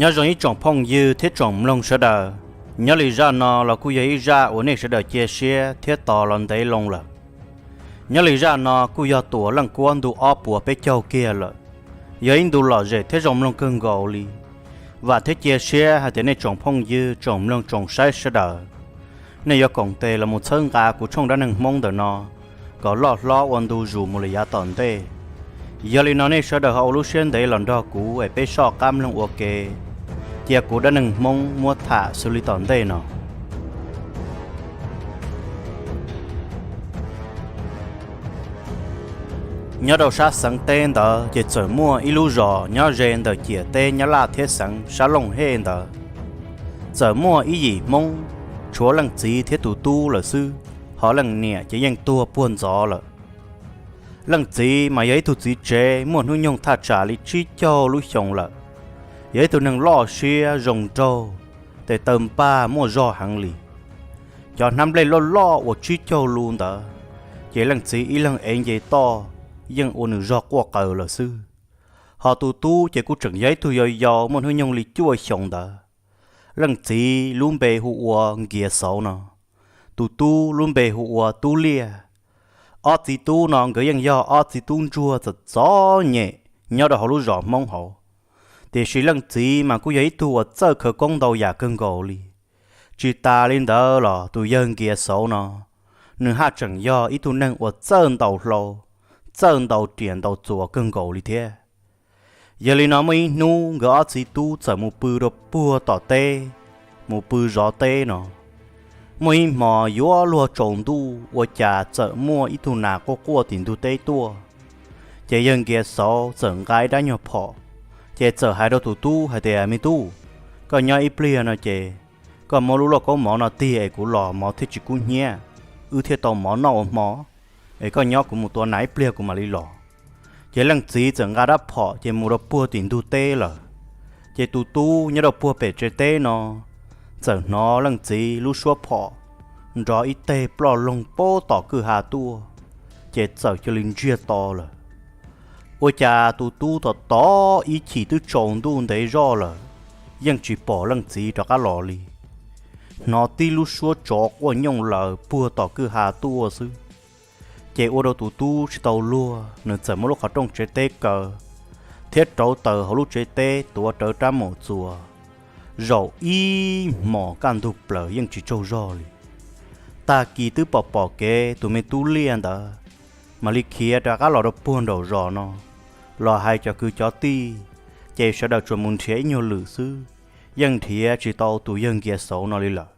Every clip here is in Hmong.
Nyob zoo ib tsoom phooj ywg thiab tsoom mloog sawv daws. Nyob li zaj no los kuj yog ib zaj uas nej sawv daws cia siab thiab tos los ntev loo lawm. Nyob li zaj no kuj yog tus uas leej kuab ntu ob puas peb caug kiag lawm, yog ib ntu lom zem thiab zoo mloog kawg nkaus li. Vam thiab cia siab hais tias nej tsoom phooj ywg tsoom mloog tsoom saib sawv daws, nej yuav koom tes los mus txhawb nqa kuv tshooj dab neeg Hmoob ntawm no kom loj hlob ua ntu zus mus li yav tom ntej. Yog li no nej sawv daws ho ua lub siab ntev los nrog kuv es peb soj qab mloog ua ke, cia kuv dab neeg Hmoob muab tham xws li tom ntej no. Nyob rau sab xeev teb ntawd ces txawm muaj ib lub zos nyob ze ntawm ciam teb Nyab Laj thiab xeev sab Looj Hej ntawd. Txawm muaj ib yim Hmoob, tshuav leej txiv thiab tus tub lawm xwb, ho leej niam ces yeej tuag puag ntxov lawm. Leej txiv mas yog ib tug txiv tsev muaj hnub nyoog thaj tsam li tsib caug lub xyoo lawm, yog ib tug neeg loj siab zoo nraug, tes taw npag muaj zog heev li. Cov hnab nplej loj loj uas tsib caug lu ntawd, ces leej txiv ib leeg ev nce toj, yeej ua nws zog quaj qawv lawm xwb. Ho tus tub ces kuj tseem yog ib tug yau yau muaj hnub nyoog li cuaj xyoos ntawd. Leej txiv lub npe hu ua Nkias Xauv no, tus tub lub npe hu ua Tub Liaj. Ob txiv tub no nkawd yeej yog ob txiv tub ntsuag txom txom nyem nyob rau hauv lub zos Hmoob hauv. Tiam sis leej txiv mas kuj yog ib tug uas txawj khawv koob ntau yam kawg nkaus li. Tsis tas li ntawd los tus yawg Nkias Xauv no, nws haj tseem yog ib tug neeg uas txawj ntaus hlau, txawj ntaus riam ntaus txuas kawg nkaus li thiab. Yog li no muaj ib hnub nkawd ob txiv tub txawm mus pw rau puag tom teb, mus pw zov teb no. Muaj ib hmos yuav luag tsaus ntuj ua cas txawm muaj ib tug nas quaj quaj tim ntug teb tuaj. Ces yawg Nkias Xauv txawm nqa ib rab nyuag phom, ces txawm hais rau tus tub hais tias, Me tub, koj nyob ib pliag no ces koj muab lub lauj kaub mov no tig es kuv los mov thiaj tsis kub hnyiab, wb thiaj tau mov noj ua hmo. Es koj nyob kuv mus tua nas ib pliag kuv mam li los. Ces leej txiv txawm nqa rab phom ces mus rau puag tim ntug teb lawm. Ces tus tub nyob rau puag pem tsev teb no txawm hnov leej txiv lub suab phom nrov ib teg ploj loog pab tom kwj ha tuaj, ces txawm cia li ntsiag to lawm. Ua cas tus tub tos tos ib chim twb tsaus ntuj ntev zoj lawm, yeej tsis pom leej txiv rov qab los li. Hnov tib lub suab tsov quaj nyooj laws puag tom kwj ha tuaj xwb. Ces ua rau tus tub tsis tau luag, nws txawm muab lub qhov rooj tsev teb kaw thiab rauv taws hauv lub tsev teb tuav rawv rab maum txuas, zaum ib hmos kaj ntug plaws yeej tsis tsaug zog li. Tag kis twb pom pom kev tus me tub Liaj ntawd mam li khiav rov qab los rau puag nraum zos no, los hais cov kwv cov tij, ces sawv daws tsuas mus nrhiav ib nyuag lwm xwb, yeej nrhiav tsis tau tus yawg Nkias Xauv no li lawm.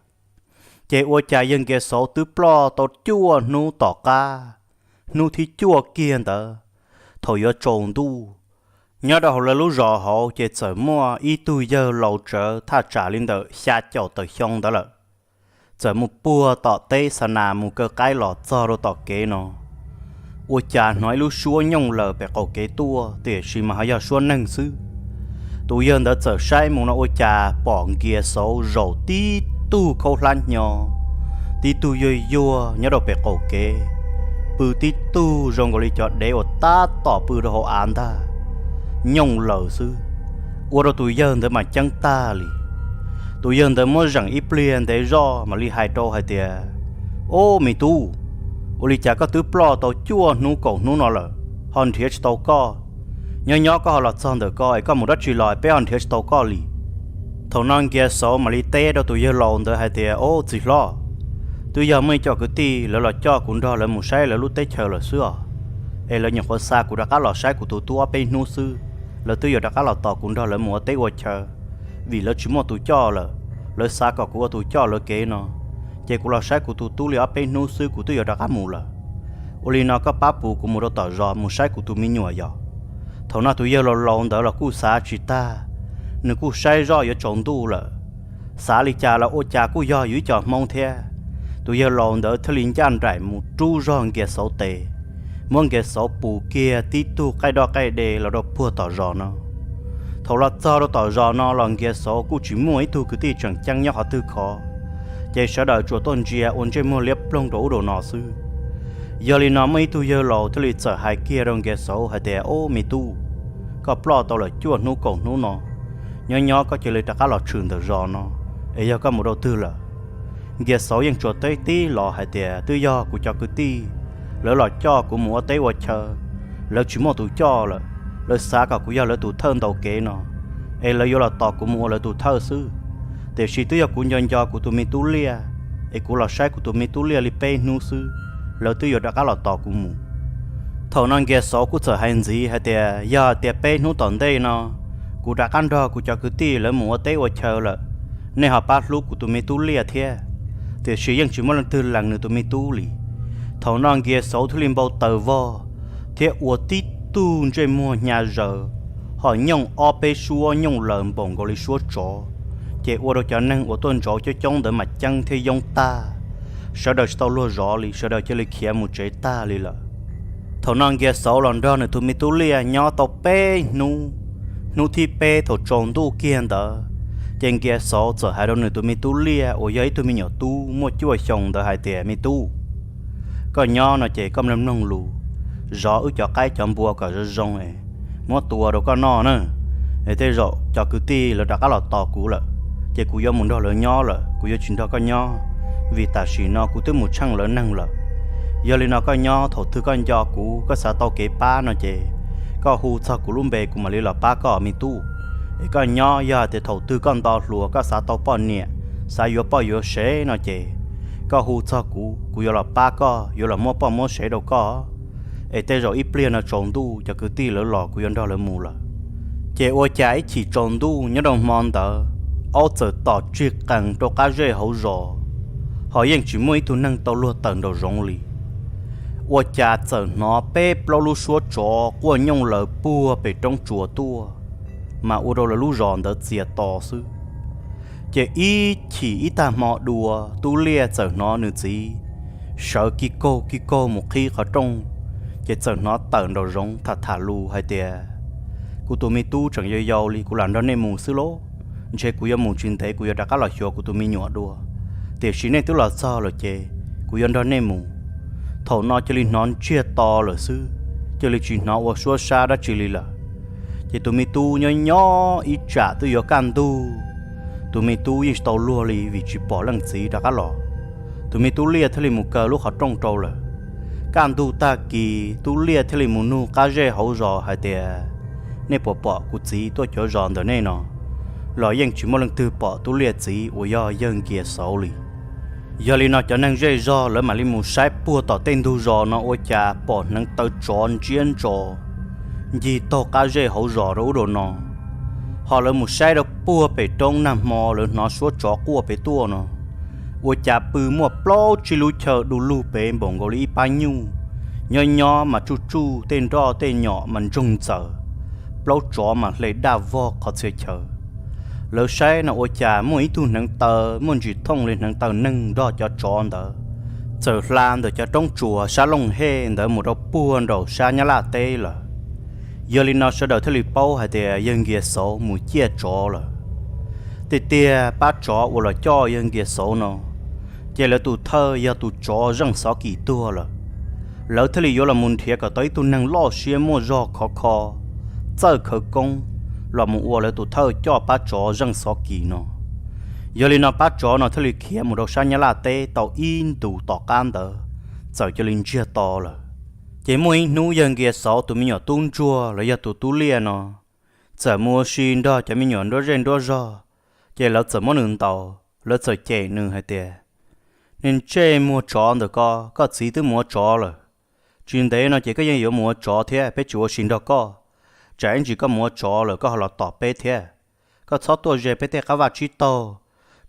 Ces ua cas yawg Nkias Xauv twb ploj tau cuaj hnub tom qab, hnub thib cuaj kiag ntawd, thaum yuav tsaus ntuj, nyob rau hauv lawv lub zos hauv ces txawm muaj ib tug yawg laus tsawv thaj tsam li ntawm xya caum tawm xyoo ntawd lawm, txawm mus puag tom teb xa nas mus kaw qaib los txog rau tom kev no, ua cas hnov ib lub suab nyooj laws pem qaum kev tuaj, tiam sis mas ho yog suab neeg xwb. Tus yawg ntawd txawm saib mus no ua cas pom Nkias Xauv zaum tib tug khaub hlab hnyo, tib tug yuag yuag nyob rau pem qaum kev, pw tib tug zoo nkaus li cov dev uas tab tom pw rau hauv av ntag, nyooj laws xwb. Ua rau tus yawg ntawd mas ceeb tag li. Tus yawg ntawd muab zeem ib pliag ntev zoj mam li hais rau hais tias, Ob, me tub, ua li cas koj twb ploj tau cuaj hnub kaum hnub no lawm, ho nrhiav tsis tau koj? Nyob nyob koj ho los txog ntawm ko es koj mus dab tsi los peb ho nrhiav tsis tau koj li? Thaum no Nkias Xauv mam li teb rau tus yawg laus ntawd hais tias, Ob, txiv hlob, twb yog muaj ib co kwv tij lawv los coj kuv nrog lawv mus saib lawv lub teb chaws lawm xwb os, es lawv nyuam qhuav xa kuv rov qab los saib kuv tus tub ob peb hnub xwb, lawv twb yuav rov qab los tos kuv nrog lawv mus ua teb ua chaw, vim lawv tsis muaj tus coj lawm. Lawv xav kom kuv ua tus coj lawv kev no, ces kuv los saib kuv tus tub li ob peb hnub xwb kuv twb yuav rov qab mus lawm. Ua li no koj pab pus kuv mus rau tom zos mus saib kuv tus me nyuam yom. Thaum no tus yawg laus laus ntawd los kuj xav tsis tag, nws kuj saib zoj yuav tsaus ntuj lawm, xav li cas los ua cas kuj yog yus ib co Hmoob thiab. Tus yawg laus ntawd thiaj li ncaj nraim mus rub zog Nkias Xauv tes, muab Nkias Xauv pus kiag tib tug qaij doj qaij de los rau puag tom zos no. Thaum los txog rau tom zos no los Nkias Xauv kuj tsis muaj ib tug kwv tij tseem ceeb nyob qhov twg khov, ces sawv daws tsuas tuaj ntsia ua ntsej muag liab ploog rau ub rau no xwb. Yog li no muaj ib tug yawg laus thiaj li txawm hais kiag rau Nkias Xauv hais tias, Ob, me tub, koj ploj tau lawm cuaj hnub kaum hnub no, Nyob nyob koj cia li rov qab los tshwm ntawm zos no, es yog koj mus rau twg lawm? Nkias Xauv yeej tsuas teb tib los hais tias, twb yog kuv cov kwv tij lawv los coj kuv mus ua teb ua chaw, lawv tsis muaj tus coj lawm, lawv xav kom kuv yog lawv tus thawj ntaus kev no, es lawv yuav los tos kuv mus ua lawv tus thawj xwb. Tiam sis twb yog kuv nco nco kuv tus me tub Liaj, es kuv los saib kuv tus me tub Liaj li peb hnub xwb, lawv twb yuav rov qab los tos kuv mus. Thaum no Nkias Xauv kuj txawm hais ntxiv hais tias, yog hais tias peb hnub tom ntej no kuv rov qab nrog kuv cov kwv tij lawv mus ua teb ua chaw lawm, nej ho pab hlub kuv tus me tub Liaj thiab. Tiam sis yeej tsis muaj leej twg lees nws tus me tub li. Thaum no Nkias Xauv thiaj li npau taws vog thiab ua tib tug ntsej muag hnyav zaws, ho nyooj ob peb suab nyooj laws npaum nkaus li suab tsov, ces ua rau cov neeg uas tuaj ntsauv coob coob ntawd mas ceeb thiab yoob tag. Sawv daws tsis tau luag zov li, sawv daws cia li khiav mus tsev tag li lawm. Thaum no Nkias Xauv los nrog nws tus me tub Liaj nyob tau peb hnub. Hnub thib peb thaum tsaus ntuj kiag ntawd, ces Nkias Xauv txawm hais rau nws tus me tub Liaj uas yog ib tug me nyuam tub muaj cuaj xyoo ntawd hais tias, me tub, koj nyob no ces koj mloog mloog lus, zov wb cov qaib cov npua kom zoo zoo es muab tua rau koj noj na. Es tej zaum cov kwv tij lawv rov qab los tos kuv lawm, ces kuv yuav mus nrog lawv nyob lawm, kuv yuav tsis nrog koj nyob, vim tam sim no kuv twb mus tsheej lawv neeg lawm. Yog li no koj nyob, thaum twg koj nco kuv, koj xav tau kev pab no ces koj hu txog kuv lub npe kuv mam li los pab koj me tub. Es koj nyob, yog hais tias thaum twg koj nto hluas koj xav tau poj niam, xav yuav poj yuav sev no ces koj hu txog kuv, kuv yuav los pab koj, yuav los muab poj muab sev rau koj. Es tej zaum ib pliag no tsaus ntuj cov kwv tij lawv los kuv yuav nrog lawv mus lawm. Ces ua cas ib chim tsaus ntuj nyob rau hmo ntawd, aub txawm tom tsig qees rau qab zej hauv zos, ho yeej tsis muaj ib tug neeg tau luag tawm nraum zoov li. Ua cas txawm hnov peb plaub lub suab tsov quaj nyooj laws puag pem roob tsuas tuaj, mas ua rau lawv lub zos ntawd txias to xwb. Ces ib chim ib tag hmo dua, tub Liaj txawm hnov nws txiv sawv kij kaug kij kaug mus qhib qhov rooj, ces txawm hnov tawm nraum zoov tham tham lus hais tias, kuv tus me tub tseem yau yau li, kuv lam nrog nej mus xwb lauj. Ntshe kuv yuav mus tsis ntev kuv yuav rov qab los xyuas kuv tus me nyuam dua, tiam sis nej twb los txog lawm ces kuv yuav nrog nej mus. Thaum no cia li hnov ntsiag to lawm xwb, cia li tsis hnov ua suab sab dab tsi li lawm. Ces tus me tub nyob nyob ib tsam twb yuav kaj ntug, tus me tub yeej tsis tau luag li vim tsis pom leej txiv rov qab los. Tus me tub Liaj thiaj li mus kaw lub qhov rooj rau lawm. Kaj ntug tag kis tub Liaj thiaj li mus nug qab zej hauv zos hais tias, nej puas pom kuv txiv tuaj cov zos ntawm nej no? Los yeej tsis muaj leej twg pom tub Liaj txiv uas yog yawg Nkias Xauv li. Yog li no cov neeg zej zog lawv mam li mus saib puag tom tej ntug zos no ua cas pom hneev taw tsov ntsiab ntso ncig taug qab zej hauv zos rau ub rau no. Ho lawv mus saib rau puag pem roob nag hmo lawv hnov suab tsov quaj pem tuaj no, ua cas pw muaj plaub tsib lub chaw du lug pem npaum nkaus li ib pab nyuj, nyob nyob mas tsuj tsuj tej nroj tej nyom mas ntsoog ntxaws, plaub tsov mas hle daj vog qhov txhia chaw. Lawv saib no ua cas muaj ib tug hneev taw muaj ntsis thooj li hneev taw neeg nrog cov tsov ntawd txawm hla ntawm cov roob tsuas sab Looj Hej ntawd mus rau puag nraum sab Nyab Laj teb lawm. Yog li no sawv daws thiaj li paub hais tias yawg Nkias Xauv mus ciaj tsov lawm. Tiag tiag pab tsov uas los coj yawg Nkias Xauv no, ces lawv tus thawj yog tus tsov Zeej Xov Kis tuag lawm. Lawv thiaj li yuav los mus nrhiav kom tau ib tug neeg loj siab muaj zog khov kho, txawj khawv koob, los mus ua lawv tus thawj coj pab tsov Zeej Xov Kis no. Yog li no pab tsov no thiaj li khiav mus rau sab Nyab Laj teb tau ib ntus tom qab ntawd, txawm cia li ntsiag to lawm. Ces muaj ib hnub yawg Nkias Xauv tus me nyuam tub ntsuag los yog tus tub Liaj no txawm mus ua si nrog cov me nyuam nruab zej nruab zog, ces lawv txawm muab nws ntaus, lawv txawm cem nws hais tias, niag ntsej muag tsov ntawm ko, koj txiv twb mus ua tsov lawm. Tsis ntev no ces koj yeej yuav mus ua tsov thiab, peb tsis ua si nrog koj. Tsam ib ntsis koj mus ua tsov lawm koj ho los tom peb thiab. Koj txhob tuaj ze peb tej qab vaj tsib taug,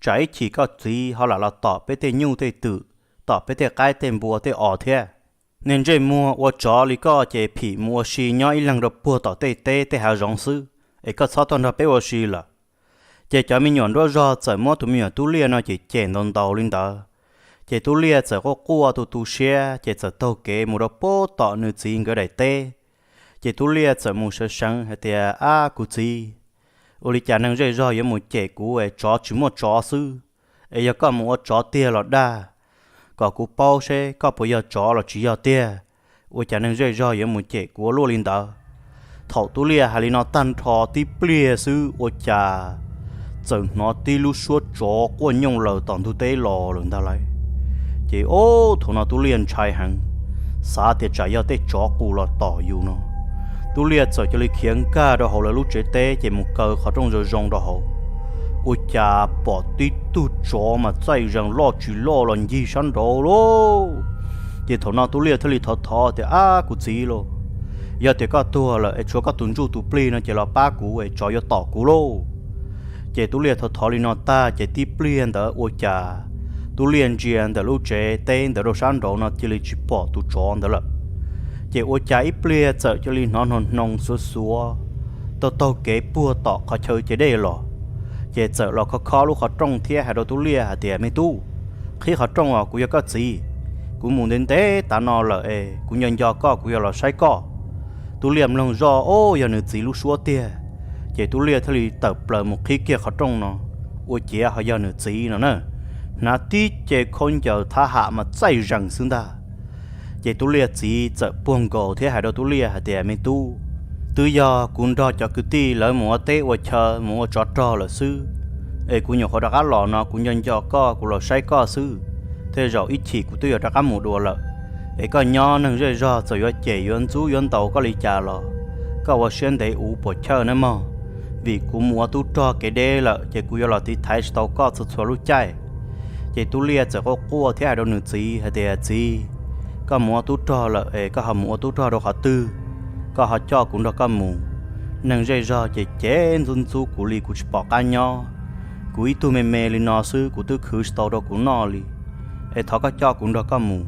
tsam ib chim koj txiv ho lam los tom peb tej nyuj tej twm, tom peb tej qaib tej npua tej os thiab. Niag ntsej muag ua tsov li koj ces phim mus ua si nyob ib leeg rau puag tom tej teb tej hav zoov xwb, es koj txhob tuaj nrog peb ua si lawm. Ces cov me nyuam nruab zog txawm muab tus me nyuam tub Liaj no ces cem ntaus ntaus li ntawd. Ces tub Liaj txawm quaj quaj tu tu siab ces txawm taug kev mus rau puag tom nws txiv nkawd daim teb. Ces tub Liaj txawm mus sawv seev hais tias, ab kuv txiv, ua li cas neeg zej zog yuav mus cem kuv es tsov tsis muaj tsov xwb, es yog koj mus ua tsov tiag los dag, kom kuv paub seb koj puas yog tsov los tsis yog tiag. Ua cas neeg zej zog yuav mus cem kuv ua luaj li ntawd? Thaum Tub Liaj hais li no tag nrho tib pliag xwb ua cas txawm hnov tib lub suab tsov quaj nyooj laws tom ntug teb los lawm ntag lauj. Ces ob thaum no Tub Liaj ntshai heev, xav tias tsam yog tej tsov qus los tom yus no. Tub Liaj txawm cia li khiav nkag rau hauv lawv lub tsev teb ces mus kaw qhov rooj zoo zoo rau hauv. Ua cas pom tib tug tsov mas txaij zees loj tsis loj los ncig sab nraud lauj. Ces thaum no Tub Liaj thiaj li thov thov tias, Ab kuv txiv lauj, yog tias koj tuag lawm es tshuav koj tus ntsuj tus plig no ces los pab kuv es tsov yuav tom kuv lauj. Ces Tub Liaj thov thov li no tag ces tib pliag ntawd ua cas Tub Liaj ntsia ntawm lub tsev teb ntawd rau sab nraud no cia li tsis pom tus tsov ntawd lawm. Ces ua cas ib pliag txawm cia li hnov hnoos hnoos xuav xuav taug taug kev puag tom qhov chaw ces dej los. Ces txawm los kho kho lub qhov rooj thiab hais rau Tub Liaj hais tias, Me tub, qhib qhov rooj os, kuv yog koj txiv. Kuv mus ntev ntev tav no lawm es kuv nco nco koj, kuv yuav los saib koj. Tub Liaj mloog zoj, o, yog nws txiv lub suab tiag. Ces Tub Liaj thiaj li tawm plaws mus qhib kiag qhov rooj no, ua ciav ho yog nws txiv no na. Hnav tib ce khaub ncaws thab ham mas txaij zees xwb ntag. Ces Tub Liaj txiv txawm puag nkaus thiab hais rau Tub Liaj hais tias, Me tub, twb yog kuv nrog cov kwv tij lawv mus ua teb ua chaw mus ua tsov rog lawm xwb, es kuv nyuam qhuav rov qab los no kuv nco nco koj kuv los saib koj xwb. Tej zaum ib chim kuv twb yuav rov qab mus dua lawm, es koj nyob neeg zej zog txawm yuav cem yuav ntxub yuav ntaus koj li cas los koj ua siab ntev ua puas chawj nawb mog, vim kuv mus ua tub rog kev deb lawm ces kuv yuav los tiv thaiv tsis tau koj txhua txhua lub caij. Ces Tub Liaj txawm quaj quaj thiab hais rau nws txiv hais tias, Txiv, koj mus ua tub rog lawm es koj ho mus ua tub rog rau qhov twg? Koj ho coj kuv nrog koj mus. Neeg zej zog ces cem ntxub ntxub kuv li kuv tsis pom qab nyob. Kuv ib tug me me li no xwb kuv twb khwv tsis tau rau kuv noj li, es thov koj coj kuv nrog koj mus.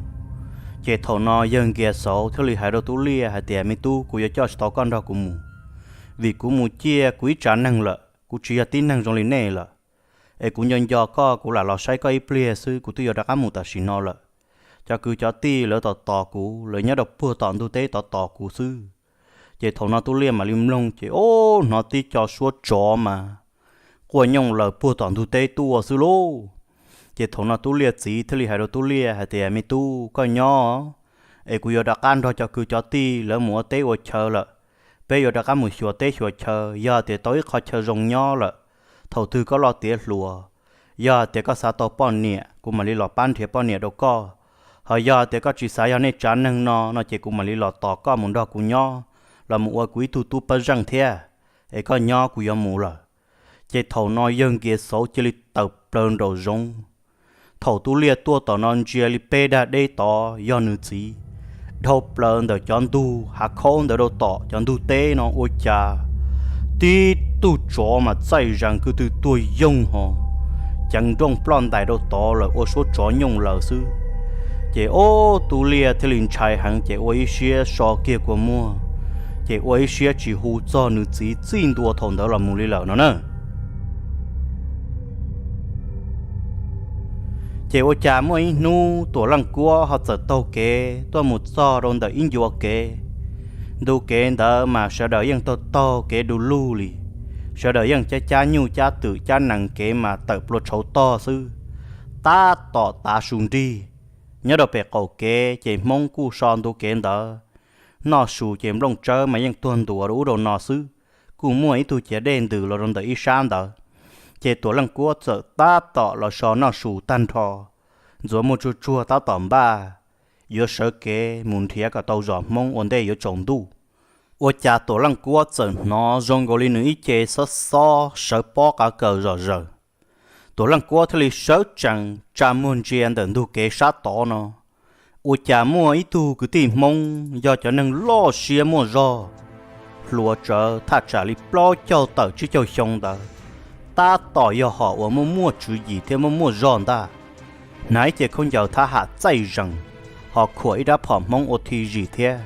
Ces thaum no yawg Nkias Xauv thiaj li hais rau Tub Liaj hais tias, Me tub, kuv yuav coj tsis tau koj nrog kuv mus, vim kuv mus ciaj kuv ib tsav neeg lawm, kuv tsis yog tib neeg zoo li nej lawm. Es kuv nco nco koj, kuv lam los saib koj ib pliag xwb, kuv twb yuav rov qab mus tam sim no lawm. Cov kwv cov tij lawv tos tos kuv, lawv nyob rau puag tom ntug teb tos tos kuv xwb. Ces thaum no Tub Liaj mam li mloog ces, o, hnov tib co suab tsov mas quaj nyooj laws puag tom ntug teb tuaj xwb lauj. Ces thaum no Tub Liaj txiv thiaj li hais rau Tub Liaj hais tias, Me tub, koj nyob, es kuv yuav rov qab nrog cov kwv cov tij lawv mus ua teb ua chaw lawm. Peb yuav rov qab mus xyuas teb xyuas chaw, yog tias tau ib qho chaw zoo nyob lawm, thaum twg koj loj tiav hluas, yog tias koj xav tau poj niam, kuv mam li los pab nrhiav poj niam rau koj. Ho yog tias koj tsis xav yog nej tsav neeg no no ces kuv mam li los tos koj mus nrog kuv nyob, los mus ua kuv ib tug tub pab zeej thiab. Es koj nyob, kuv yuav mus lawm. Ces thaum no yawg Nkias Xauv cia li tawm plaws nraum zoov. Thaum Tub Liaj tuaj tom no ntsia li peb dag deb tod yog nws txiv dhau plaws ntawm cov ntug hav khaub ntawd rau tom cov ntug teb no ua cas tib tug tsov mas txaij zees kwv tw tuag yoog ho ceev nrooj ploj ntais rau tod lawm ua suab tsov nyooj laws xwb. Ces ob Tub Liaj thiaj li ntshai heev ces ua ib siab so kiag kua muag, ces ua ib siab tsis hu txog nws txiv txij ntua thaum ntawd los mus li lawm no na. Ces ua cas muaj ib hnub Tuam Leej Kuab ho txawm taug kev tuaj mus txog rau ntawm ib ncua kev. Ntu kev ntawd mas sawv daws yeej taug taug kev du lug li, sawv daws yeej cab cab nyuj cab twm cab nees kev mas tawm plua tshauv tog xwb. Tab tom tav su nrig, nyob rau pem qaum kev ces Hmoob kuj so ntu kev ntawd, noj su ces nplooj tsawb mas yeej tuag ntuas rau ub rau no xwb. Kuj muaj ib tug ciav dej ntws los rau ntawm ib sab ntawd, ces Tuam Leej Kuab txawm tab tom los so noj su tag nrho, ntxuav muag tsuag tsuag tab tom npaj yuav sawv kev mus nrhiav kom tau zos Hmoob ua ntej yuav tsaus ntuj. Ua cas Tuam Leej Kuab txawm hnov zoo nkaus li nws ib ce xob xob sawv pob qav kaws zom zaws. Tuam Leej Kuab thiaj li sawv tsees tsa muag ntsia ntawm ntug kev sab tod no. Ua cas muaj ib tug kwv tij Hmoob yog cov neeg loj siab muaj zog, hluas tsawv thaj tsam li plaub caug tawm tsib caug xyoo ntawd, tab tom yog hom uas muaj muaj tswv yim thiab muaj muaj zog ntag. Hnav ib ce khaub ncaws thab ham txaij zees, ho khuam ib rab phom Hmoob ua thi zis thiab,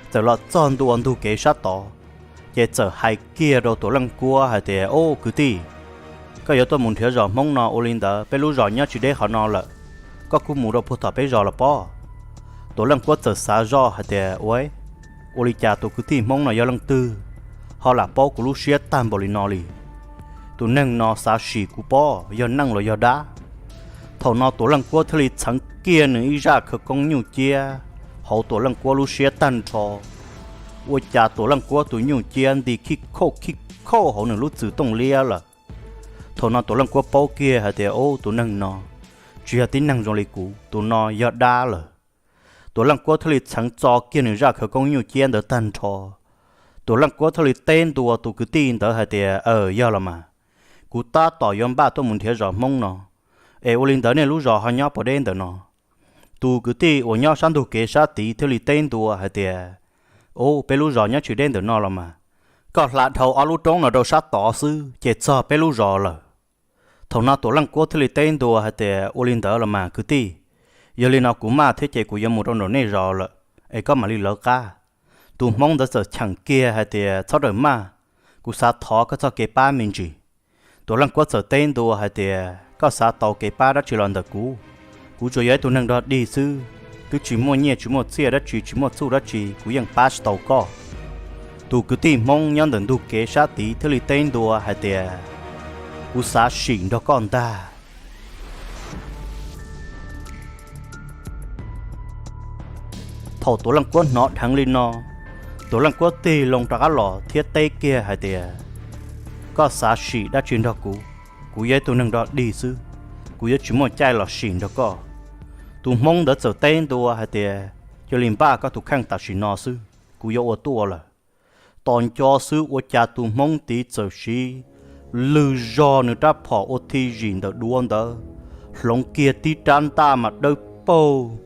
txawm los txog ntua ntug kev sab tod, ces txawm hais kiag rau Tuam Leej Kuab hais tias, Ub kwv tij, koj yuav tuaj mus nrhiav zos Hmoob no ua li ntawd, peb lub zos nyob tsis deb qhov no lawm, koj kuj mus rau puag tom peb zos los pob? Tuam Leej Kuab txawm xav zoj hais tias, Ua, ua li cas tus kwv tij Hmoob no yog leej twg, ho lam paub kuv lub siab tag npaum li no li? Tus neeg no xav sim kuv pob yog neej los yog dab? Thaum no Tuam Leej Kuab thiaj li txheev kiag nws ib zaj khawv koob nyuj ciab hauv Tuam Leej Kuab lub siab tag nrho, ua cas Tuam Leej Kuab tus nyuj ciab nti khib khauj khib khauj hauv nws lub txwm tooj liab lawm. Thaum no Tuam Leej Kuab paub kiag hais tias, Ub, tus neeg no tsis yog tib neeg zoo li kuv, tus no yog dab lawm. Tuam Leej Kuab thiaj li txheev txo kiag nws zaj khawv koob nyuj ciab ntawd tag nrho. Tuam Leej Kuab thiaj li teb ntua tus kwv tij ntawd hais tias, Aws, yog los mas, kuv tab tom yuav npaj tuaj mus nrhiav zos Hmoob no, es ua li ntawd nej lub zos ho nyob puas deb ntawm no? Tus kwv tij uas nyob sab ntug kev sab tid thiaj li teb ntua hais tias, Ub, peb lub zos nyob tsis deb ntawm no los mas, koj hla dhau ob lub roob no rau sab tod xwb ces txog peb lub zos lawm. Thaum no Tuam Leej Kuab thiaj li teb ntua hais tias, Ua li ntawd los mas kwv tij, yog li no kuv maj thiab ces kuv yuav mus rau nraum nej zos lawm, es koj mam li lawv qab. Tus Hmoob ntawd txawm cheem kiag hais tias, Txhob rawm maj, kuv xav thov koj txoj kev pab me ntsis. Tuam Leej Kuab txawm teb ntua hais tias, Koj xav tau kev pab dab tsi los ntawm kuv, kuv tsuas yog ib tug neeg dog dig xwb, twb tsis muaj nyiaj tsis muaj txiaj dab tsi tsis muaj txuj dab tsi, kuv yeej pab tsis tau koj. Tus kwv tij Hmoob nyob ntawm ntug kev sab tid thiaj li teb ntua hais tias, Kuv xav sim nrog koj ntag. Thaum Tuam Leej Kuab hnov dheev li no, Tuam Leej Kuab tig loo rov qab los thiab teb kiag hais tias, Koj xav sim dab tsi nrog kuv? Kuv yog ib tug neeg dog dig xwb, kuv yuav tsis muaj caij los sim nrog koj. Tus Hmoob ntawd txawm teb ntua hais tias, Cia li npaj koj tus kheej tam sim no xwb, kuv yuav ua tuaj lawm. Tos nco xwb ua cas tus Hmoob tid txawm siv lwg zog nws rab phom ua thij zim ntawm duav ntawd, hloov kiag tib rab ntaj mas dawb paug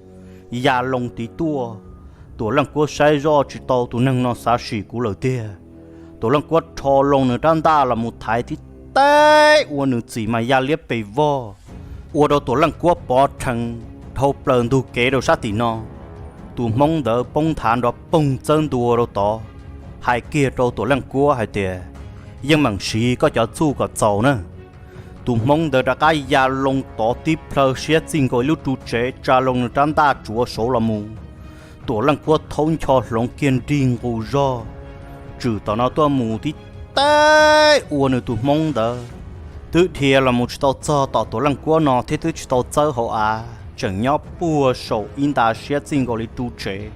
ya loo tid tuaj. Tuam Leej Kuab saib zoj tsis tau tus neeg no xav sim kuv lawm tiag. Tuam Leej Kuab rho loo nws rab ntaj los mus thaiv tib teb ua nws txim mas ya liab pes vog, ua rau Tuam Leej Kuab pov rhees dhau plaws ntug kev rau sab tim no. Tus Hmoob ntawd poob nthav nrov poog txawb ntua rau tod, hais kiag rau Tuam Leej Kuab hais tias, Yeej meem siv koj cov txuj kom txaus na. Tus Hmoob ntawd rov qab ya loo tod tib plhaw siab txij nkaus ib lub ru tsev tsa loo nws rab ntaj tsuav saud los mus. Tuam Leej Kuab thaub ncho hloov kiag nrig nqus zog tswm tom no tuaj mus tib teb ua nws tus Hmoob ntawd twb dhia los mus tsis tau txog tom Tuam Leej Kuab no thiab twb tsis tau txawb hauv av, tseem nyob puag saum ib nta siab txij nkaus li ru tsev.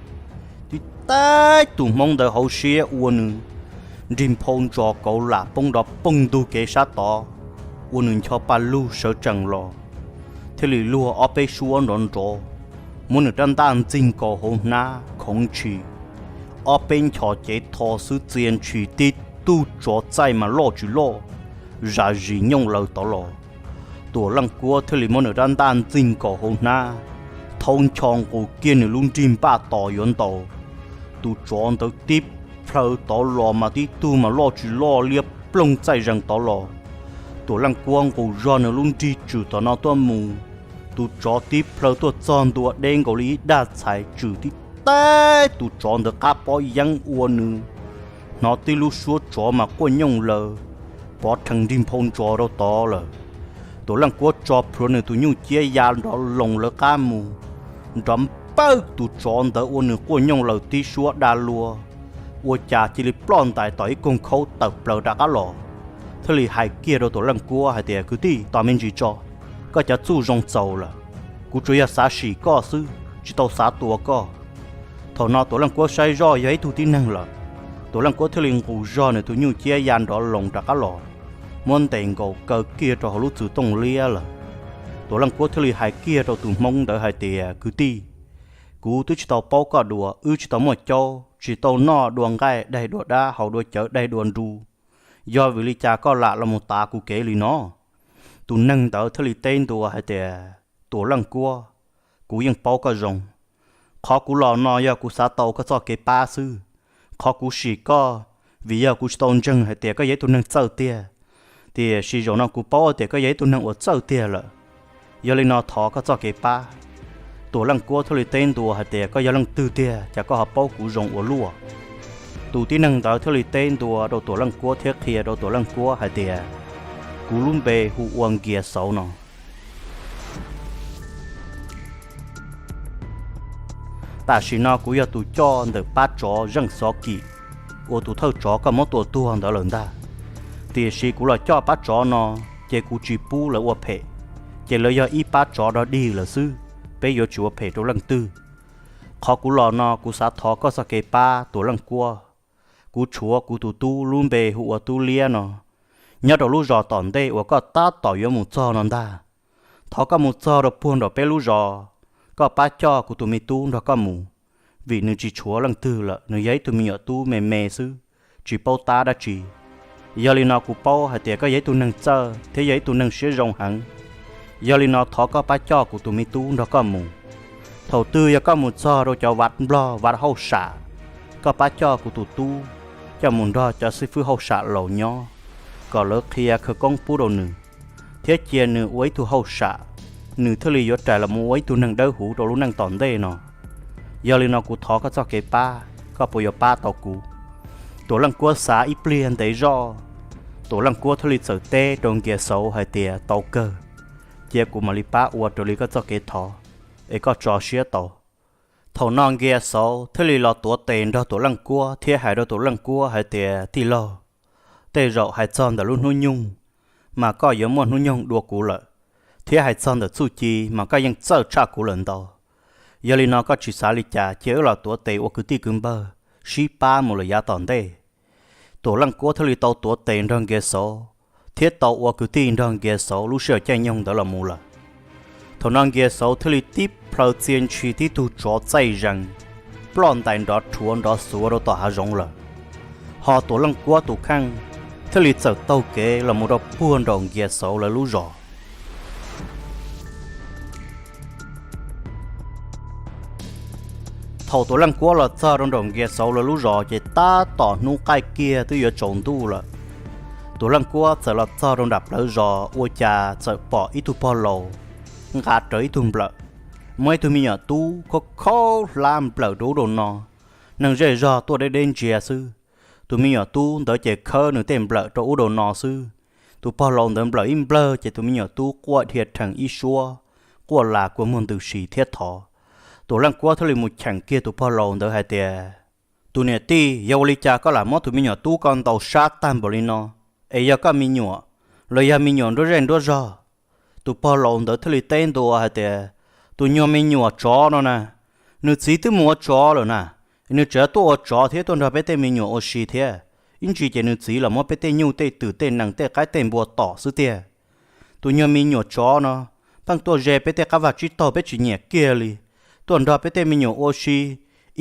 Tib teb tus Hmoob ntawd hauv siab ua nws nrig nphau ntsos kauv lam poob nrov poog ntug kev sab tod, ua nws ncho pa lug sawv tsees los, thiaj li luag ob peb suab nrov nrov, muab nws rab ntaj ntxig nkaus hauv hnab khoov ntshis. Ob peb nchos cev tho xwb txia ntshis tib tug tsov txaij mas loj tsis loj, zam zis nyooj laws tod los. Tuam Leej Kuab thiaj li muab nws rab ntaj ntxig nkaus hauv hnab, thaub ncho nqus kiag nws lub nrig npaj tos yuav ntaus. Tus tsov ntawd tib plhaw tod los mas tib tug mas loj tsis loj liab ploog txaij zees tod los. Tuam Leej Kuab nqus zog nws lub nrig tswm tom no tuaj mus, tus tsov tib plhaw tuaj txog ntua deb nkaus li ib daj txhais tswm tib teb tus tsov ntawd qab pob yeeb ua nws hnov tib lub suab tsov mas quaj nyooj laws, pov rhees nrig nphau ntsos rau tod lawm. Tuam Leej Kuab tso plhuav nws tus nyuj ciab ya nrov loos lawv qab mus, nrov npawj tus tsov ntawd ua nws quaj nyooj laws tib suab da luag, ua cas cia li ploj ntais tom ib koog khaub tawm plaws rov qab los, thiaj li hais kiag rau Tuam Leej Kuab hais tias, Kwv tij, tos me ntsis tso, koj cov txuj zoo txaus lawm, kuv tsuas yog xav sim koj xwb, tsis tau xav tua koj. Thaum no Tuam Leej Kuab saib zoj yog ib tug tib neeg lawm, Tuam Leej Kuab thiaj li nqus zog nws tus nyuj ciab ya nrov loos rov qab los, muab ntes nkaus kaw kiag rau hauv lub txwm tooj liab lawm. Tuam Leej Kuab thiaj li hais kiag rau tus Hmoob ntawd hais tias, Kwv tij, kuv twb tsis tau paub koj dua, wb tsis tau muaj caub, tsis tau noj dua nqaij daig dua dab haus dua cawv daig dua nru, yog vim li cas koj lam los mus tav kuv kev li no? Tus neeg ntawd thiaj li teb ntua hais tias, Tuam Leej Kuab, kuv yeej paub koj zoo. Qhov kuv los no yog kuv xav tau koj txoj kev pab xwb. Qhov kuv sim koj, vim yog kuv tsis tau ntseeg hais tias koj yog ib tug neeg txawj tiag, tiam sis zaum no kuv paub tias koj yog ib tug neeg uas txawj tiag lawm. Yog li no thov koj txoj kev pab. Tuam Leej Kuab thiaj li teb ntua hais tias, Koj yog leej twg tiag, cas koj ho paub kuv zoo ua luaj? Tus tib neeg ntawd thiaj li teb ntua rau Tuam Leej Kuab thiab qhia rau Tuam Leej Kuab hais tias, Kuv lub npe hu ua Nkias Xauv no. Tam sim no kuv yog tus coj ntawm pab tsov Zeej Xov Kim, uas tus thawj tsov koj muab tua tuag ntawd lawm ntag. Tiam sis kuv los coj pab tsov no, ces kuv tsis pub lawv ua phem, ces lawv yog ib pab tsov dog dig lawm xwb, peb yuav tsis ua phem rau leej twg. Qhov kuv los no kuv xav thov koj txoj kev pab Tuam Leej Kuab. kuv tshuav kuv tus tub lub npe hu ua Tub Liab no, nyob rau lub zos tom ntej uas koj tab tom yuav mus txog no ntag. Thov koj mus txog rau puag nram peb lub zos, koj pab coj kuv tus me tub nrog koj mus, vim nws tsis tshuav leej twg lawm, nws yog ib tug me nyuam tub me me xwb, tsis paub tab dab tsi. Yog li no kuv paub hais tias koj yog ib tug neeg txawj thiab yog ib tug neeg siab zoo heev. Yog li no thov koj pab coj kuv tus me tub nrog koj mus. Thaum twg yog koj mus txog rau cov vav nplog vav hauj sam, koj pab coj kuv tus tub coj mus nrog cov xib fwb hauj sam laus nyob, kom lawv qhia khawv koob pub rau nws, thiab cia nws ua ib tug hauj sam, nws thiaj li yuav rais los mus ua ib tug neeg dawb huv rau lub neej tom ntej no. Yog li no kuv thov koj txoj kev pab, koj puas yuav pab tau kuv? Tuam Leej Kuab xav ib pliag ntev zoj, Tuam Leej Kuab thiaj li txawm teb rau Nkias Xauv hais tias, Tau kawg, cia kuv mam li pab ua raws li koj txoj kev thov, es koj tso siab tau. Thaum no Nkias Xauv thiaj li los tuav tes nrog Tuam Leej Kuab thiab hais rau Tuam Leej Kuab hais tias, Tij laug, tej zaum hais txog ntawm lub hnub nyoog, mas koj yuav muaj hnub nyoog dua kuv lawm, thiab hais txog ntawm txuj ci mas koj yeej txawj tshaj kuv lawm ntau. Yog li no koj tsis xav li cas, cia wb los tuav tes ua kwv tij kwv npawg sib pab mus lawm yav tom ntej. Tuam Leej Kuab thiaj li tau tuav tes nrog Nkias Xauv thiab tau ua kwv tij nrog Nkias Xauv lub sij hawm caij nyoog ntawd los mus lawm. Thaum no Nkias Xauv thiaj li tib plhaw txia ntshis tib tug tsov txaij zees, ploj ntais nrov rhuav nrov xuav rau tom hav zoov lawm. Ho Tuam Leej Kuab tus kheej thiaj li txawm taug kev los mus rau puag nraum Nkias Xauv lawv lub zos. Thaum Tuam Leej Kuab los txog rau nraum Nkias Xauv lawv lub zos ces tab tom hnub qaij kiag twb yuav tsaus ntuj lawm. Tuam Leej Kuab txawm los txog rau nram plawv zos ua cas txawm pom ib tug pog laus nqa rawv ib tug nplawm, muaj ib tug me nyuam tub khaub khaub hlab nplawm rau ub rau no, neeg zej zog tuaj deb deb ntsia xwb. Tus me nyuam tub ntawd ces khawb nws tej nplawm rau ub rau no xwb. Tus pog laus ntawd nplawm ib nplawg ces tus me nyuam tub quaj dhia rhees ib suab, quaj las kua muag ntws si thiab thov. Tuam Leej Kuab thiaj li mus cheem kiag tus pog laus ntawd hais tias, Tus niam tij, yog ua li cas koj lam muab tus me nyuam tub ko ntaus sab tag npaum li no? Es yog koj me nyuam, los yog me nyuam nruab zej nruab zog? Tus pog laus ntawd thiaj li teb ntua hais tias, Tus nyuag me nyuam tsov no na, nws txiv twb mus ua tsov lawm na, nws tseem tuaj ua tsov thiab tuaj nrog peb tej me nyuam ua si thiab. Ib ntsis ces nws txiv los muab peb tej nyuj tej twm tej nees tej qaib tej npua tom xwb tiag. Tus nyuag me nyuam tsov no pheej tuaj ze peb tej qab vaj tsib taug peb tsis nyiam kiag li, tuaj nrog peb tej me nyuam ua si,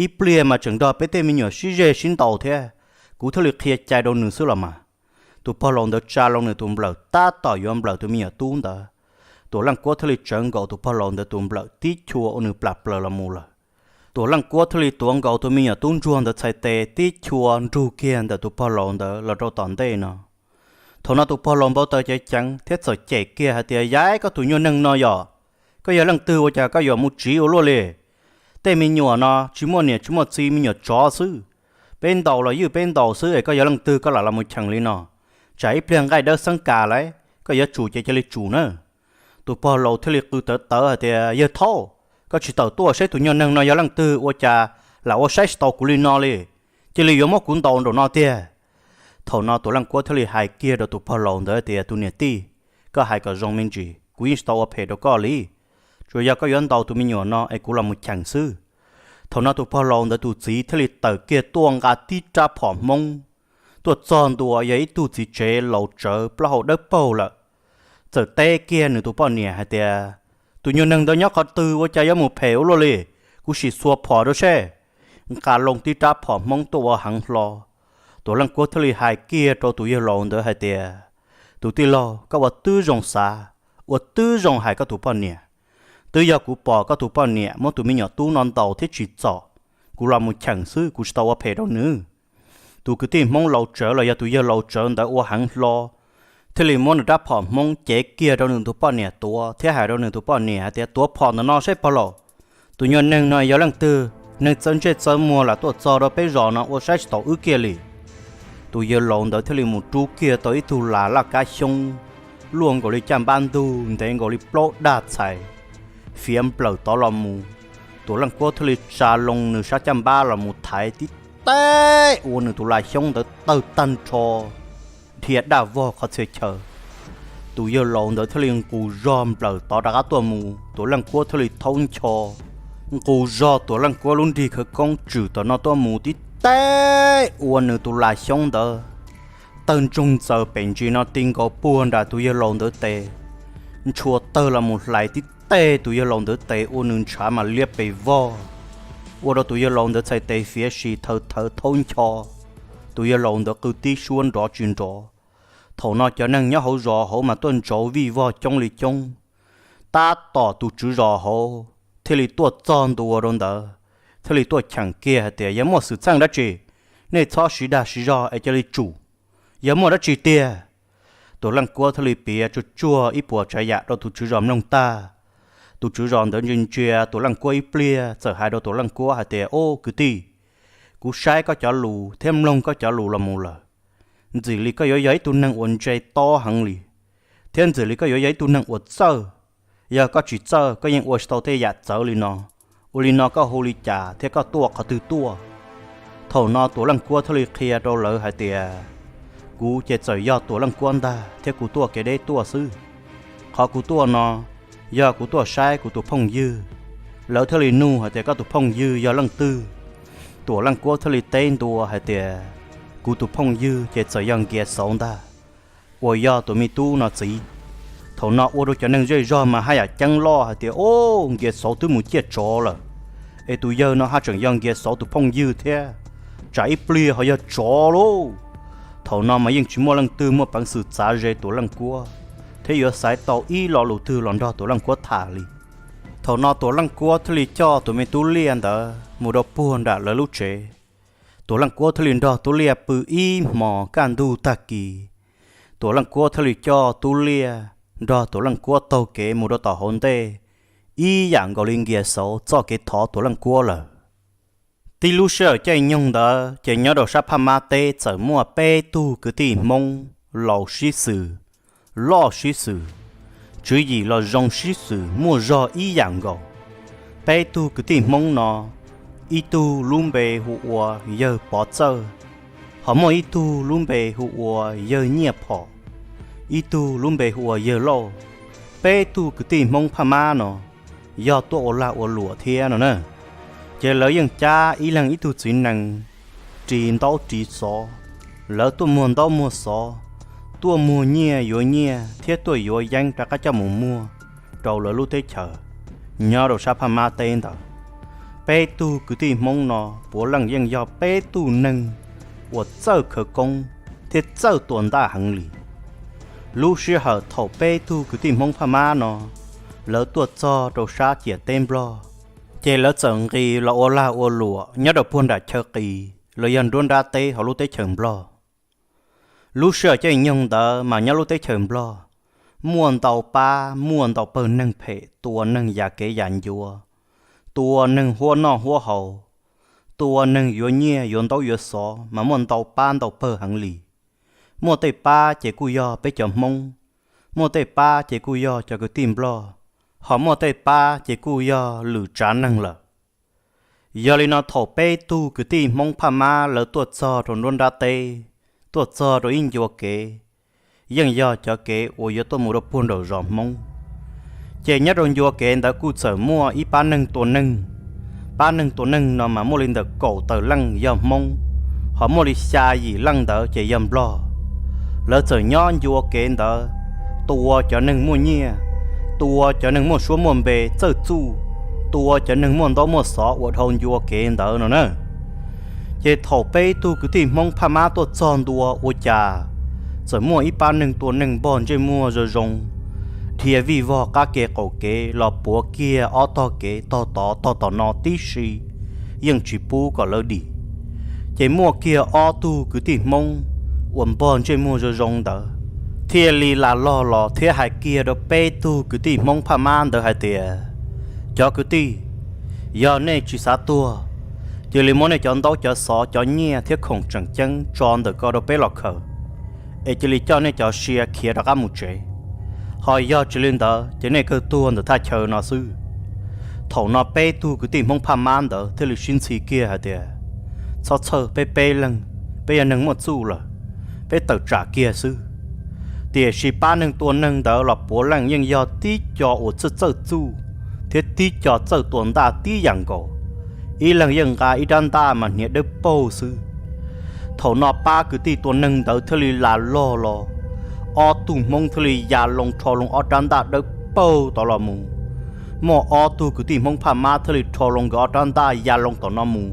ib pliag mas tseem nrog peb tej me nyuam sib zeg sib ntaus thiab. Kuv thiaj li qhia cai rau nws xwb los mas. Tus pog laus ntawd tsa loo nws tus nplawm tab tom yuav nplawm tus me nyuam tub ntawd. Tuam Leej Kuab thiaj li tsawv nkaus tus pog laus ntawd tus nplawm tib chua ua nws plam plaws los mus lawm. Tuam Leej Kuab thiaj li tuav nkaus tus me nyuam tub ntsuag ntawd txhais tes tib chua nrug kiag ntawm tus pog laus ntawd los rau tom ntej no. Thaum no tus pog laus npau taws ceev ceev thiab txawm cem kiag hais tias, Yaiv, koj tus nyuag neeg no yog, koj yog leej twg ua cas koj yuav mus tsiv ua luaj li? Tej me nyuam no tsis muaj niam tsis muaj txiv, me nyuam tsov xwb. Peb ntaus los ywj peb ntaus xwb es koj yog leej twg koj lam los mus cheem li no? Tsam ib pliag nqaij dawb xeeb kas lawm, koj yuav tsum ces cia li tsum na. Tus pog laus thiaj li qw tawv tawv hais tias, Yawg Thaub, koj tsis tawm tuaj saib tus nyuag neeg no yog leej twg ua cas lam ua saib tsis taus kuv li no li, cia li yuav muab kuv ntaus nraum no tiag. Thaum no Tuam Leej Kuab thiaj li hais kiag rau tus pog laus ntawd tias, Tus niam tij, koj hais kom zoo me ntsis, kuv yeej tsis tau ua phem rau koj li. Tsuas yog koj yuav ntaus tus me nyuam no es kuv los mus cheem xwb. Thaum no tus pog laus ntawd tus txiv thiaj li tawm kiag tuaj nqa tib rab phom Hmoob tuaj txog ntua, yog ib tug txiv tsev laus tsawv plaub hau dawb paug lawm. Txawm teb kiag nws tus poj niam hais tias, Tus nyuag neeg ntawd nyob qhov twg ua cas yuav mus phem ua luaj li? Kuv sim xuas phom rau seb. Nqa loo tib rab phom Hmoob tuaj ua heev hlo. Tuam Leej Kuab thiaj li hais kiag rau tus yawg laus ntawd hais tias, Tus tij laug, koj ua twb zoo xav, ua twb zoo hais koj tus poj niam. Twb yog kuv pom koj tus poj niam muab tus me nyuam tub no ntaus thiab tsim txom, kuv los mus cheem xwb, kuv tsis tau ua phem rau nws. Tus kwv tij Hmoob laus tsawv los yog tus yawg laus tsawv ntawd ua heev hlo, thiaj li muab nws rab phom Hmoob cev kiag rau nws tus poj niam tuav thiab hais rau nws tus poj niam hais tias, Tuav phom ntawm no saib pog laus, tus nyuag neeg no yog leej twg, neeg txawv ntsej txawv muag lam tuaj txog rau peb zos no ua saib tsis taus wb kiag li. Tus yawg laus ntawd thiaj li mus rub kiag tau ib tug las laj kab xyoob luaj nkaus li caj npab ntug, ntev nkaus li plaub daj txhais, fiav nplawm tod los mus. Tuam Leej Kuab thiaj li tsa loo nws sab caj npab los mus thaiv tib teg ua nws tus las xyoob ntawd tawg tag nrho, dhia daj vog qhov txhia chaw. Tus yawg laus ntawd thiaj li nqus zog nplawm tod rov qab tuaj mus, Tuam Leej Kuab thiaj li thaub ncho, nqus zog Tuam Leej Kuab lub nrig khawv koob tswm tom no tuaj mus tib teb ua nws tus las xyoob ntawd tawg ntsoog txaws pem ntsis no ti nkaus puag nram tus yawg laus ntawd tes, ntshua tawg los mus hlais tib teg tus yawg laus ntawd tes ua nws ntshav mas liab pes vog, ua rau tus yawg laus ntawd txhais tes fiav si thawv thawv thaub ncho. Tus yawg laus ntawd qw tib suab nrov tsis nrov. Thaum no cov neeg nyob hauv zos hauv mas tuaj ntsauv vij vog coob li coob. Tab tom tus tswv zos hauv thiaj li tuaj txog ntua rau ntawd, thiaj li tuaj cheem kiag hais tias, Yog muaj xwm txheej dab tsi, nej txhob siv dag siv zog es cia li tsum. Yog muaj dab tsi tiag? Tus leej kuab thiaj li piav tsuag tsuag ib puas tsav yam rau tus tswv zos mloog tag. Tus tswv zos ntawd ntsia ntsia tus leej kuab ib pliag txawm hais rau tus leej kuab hais tias, Ub kwv tij, kuv saib koj cov lus thiab mloog koj cov lus los mus lawm, ntxim li koj yuav yog ib tug neeg uas ntse tob heev li, thiab ntxim li koj yuav yog ib tug neeg uas txawj. Yog koj tsis txawj, koj yeej ua tsis tau tej yam txawv li no. Ua li no koj hu li cas thiab koj tuaj qhov twg tuaj? Thaum no Tuam Leej Kuab thiaj li qhia rau lawv hais tias, Kuv ces txawm yog Tuam Leej Kuab ntag thiab kuv tuaj kev deb tuaj xwb. Qhov kuv tuaj no yog kuv tuaj saib kuv tus phooj ywg. Lawv thiaj li nug hais tias, Koj tus phooj ywg yog leej twg? Tuam Leej Kuab thiaj li teb ntua hais tias, Kuv tus phooj ywg ces txawm yog Nkias Xauv ntag, uas yog tus me tub no txiv. Thaum no ua rau cov neeg zej zog mas haj yam ceeb loj hais tias, Ub, Nkias Xauv twb mus ciaj tsov lawm, es tus yawg no haj tseem yog Nkias Xauv tus phooj ywg thiab, tsam ib pliag ho yog tsov lauj. Thaum no mas yeej tsis muaj leej twg muaj peev xwm txav ze Tuam Leej Kuab thiab yuav xaiv tau ib lo lus twg los nrog Tuam Leej Kuab tham li. Thaum no Tuam Leej Kuab thiaj li coj tus me tub liaj ntawd mus rau puag nram lawv lub tsev. Tuam Leej Kuab thiaj li nrog tub liaj pw ib hmos kaj ntug tag kis. Tuam Leej Kuab thiaj li coj tub liaj nrog Tuam Leej Kuab taug kev mus rau tom hauv ntej, ib yam nkaus li Nkias Xauv txoj kev thov Tuam Leej Kuab lawm. Tib lub sij hawm caij nyoog ntawd ces nyob rau sab Phaj Mab teb txawm muaj peb tug kwv tij Hmoob laus sib xws, loj sib xws, tswv yim los zoo sib xws muaj zog ib yam nkaus. Peb tug kwv tij Hmoob no, ib tug lub npe hu ua yawg Pov Txawj, ho muaj ib tug lub npe hu ua yawg Nyiaj Phom, ib tug lub npe hu ua yawg Lauj. Peb tug kwv tij Hmoob Phaj Mab no yog tuaj ua lag ua luam thiab no na. Ces lawv yeej cab ib leeg ib tug txiv nees ris ntaub ris xov, lawv tuaj muag ntaub muag xov, tuaj muag nyiaj yuav nyiaj thiab tuaj yuav yeeb rov qab coj mus muag rau lawv lub teb chaws nyob rau sab Phaj Mab teb ntawd. Peb tug kwv tij Hmoob no puav leej yeej yog peb tug neeg uas txawj khawv koob thiab txawj tua ntaj heev li. Lub sij hawm thaum peb tug kwv tij Hmoob Phaj Mab no lawv tuaj txog rau sab ciam teb Nplog, ces lawv txawm nqis los ua lag ua luam nyob rau puag nram chaw qis los yog nruab nrab teb hauv lub teb chaws Nplog. Lub sij hawm caij nyoog ntawd mas nyob lub teb chaws Nplog muaj ntau pab muaj ntau pawg neeg phem tua neeg yam kev yam ncua, tua neeg huab noj huab haus, tua neeg yuav nyiaj yuav ntaub yuav xov mas muaj ntau pab ntau pawg heev li. Muaj tej pab ces kuj yog peb cov Hmoob, muaj tej pab ces kuj yog cov kwv tij Nplog, ho muaj tej pab ces kuj yog lwm tsav neeg lawm. Yog li no thaum peb tug kwv tij Hmoob Phaj Mab lawv tuaj txog rau nruab nrab teb, tuaj txog rau ib ncua kev, yeej yog cov kev uas yuav tuaj mus rau puag nraum zos Hmoob. Ces nyob rau ncua kev ntawd kuj txawm muaj ib pab neeg tua neeg. Pab neeg tua neeg no mas muaj li ntawm kaum tawm leej yog Hmoob, ho muaj li xya yim leej ntawd ces yog Nplog. Lawv txawm nyob ncua kev ntawd, tua cov neeg muaj nyiaj, tua cov neeg muaj suab muaj npe txawj txuj, tua cov neeg muaj ntaub muaj xov uas dhau ncua kev ntawd no na. Ces thaum peb tug kwv tij Hmoob Phaj Mab tuaj txog ntua ua cas txawm muaj ib pab neeg tua neeg npog ntsej muag zoo zoo, dhia vij vog qab ke qaum kev los puav kiag ob tog kev tog tod tog tom no tib si, yeej tsis pub kom lawv dim. Ces muaj kiag ob tug kwv tij Hmoob uas npog ntsej muag zoo zoo ntawd thiaj li la log los thiab hais kiag rau peb tug kwv tij Hmoob Phaj Mab ntawd hais tias, Cov kwv tij, yog nej tsis xav tuag, cia li muab nej cov ntaub cov xov cov nyiaj thiab khoom tseem ceeb tso ntawm ko rau peb los khaws, es cia li coj nej cov sia khiav rov qab mus tsev. Ho yog tsis li ntawd ces nej kawg tuag ntawm thaj chaw no xwb. Thaum no peb tug kwv tij Hmoob Phaj Mab ntawd thiaj li sib ntxhi kiag hais tias, Txhob txhawj, peb peb leeg, peb yog neeg muaj txuj lawm, peb tawm tsam kiag xwb. Tiam sis pab neeg tua neeg ntawd los puav leej yeej yog tib co uas txawj txawj txuj thiab tib co txawj tua ntaj tib yam nkaus, ib leeg yeej nqa ib rab ntaj mas hniav dawb paug xwb. Thaum no pab kwv tij tua neeg ntawd thiaj li las log los, ob tug hmoob thiaj li ya loo rho loo ob rab ntaj dawb paug tod los mus. Muaj ob tug kwv tij hmoob phaj mab thiaj li rho loo nkawd ob rab ntaj ya loo tom no mus,